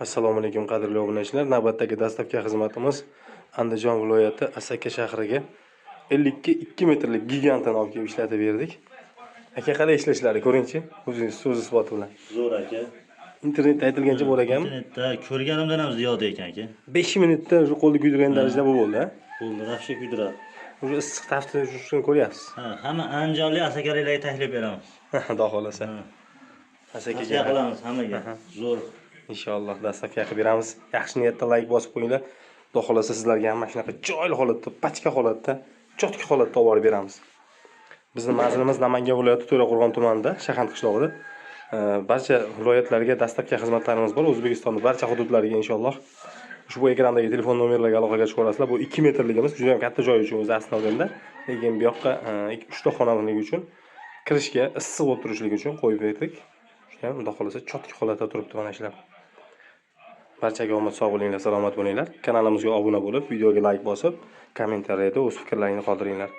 Assalomu alaykum, qadrli obunachilar. Navbatdagi доставка xizmatimiz Andijon viloyati Asaka shahriga 52 metrlik gigantini olib kelib ishlatib berdik. Aka, qalay ishlashlari, ko'ringchi, o'zingiz so'z isboti bilan. Zo'r, aka. Internetda aytilgancha bor ekanmi? Internetda ko'rganimdan ham ziyoda ekan, aka. 5 minutda уже qo'lni kuydirgan darajada bu bo'ldi, ha? Bo'ldi, вообще kuydiradi. Уже issiq taftini shuni ko'ryapsiz. Ha, hamma andijonlik, asakaliklarga taklif beramiz. Xudo xohlasa. Asakaga Tavsiya qilamiz hammaga. Zo'r. Inshaalloh, доставка qilib beramiz. Yaxshi niyatda layk bosib qo'yinglar. Xudo xohlasa, sizlarga ham mana shunaqa chiroyli holatda, пачка holatda, чётко holatda olib borib beramiz. Bizni manzilimiz Namangan viloyati, To'raqo'rg'on tumanida, Shahand qishlog'ida. Barcha viloyatlarga доставка xizmatlarimiz bor. O'zbekistonning barcha hududlariga inshaalloh. Ushbu ekrandagi telefon nomerlarga aloqaga chiqa olasizlar. Bu 2 metrligimiz juda ham katta joy uchun o'zi aslida olganda, lekin bu yoqqa 3 ta xonaligi uchun, kirishga issiq bo'lib turishligi uchun qo'yib berdik. Juda ham, xudo xohlasa, чётко holatda turibdi mana shular. Barchaga omad, sog' bo'linglar, salomat bo'linglar. Kanalimizga obuna bo'lib, videoga layk bosib, kommentariyada o'z fikrlaringni qoldiringlar.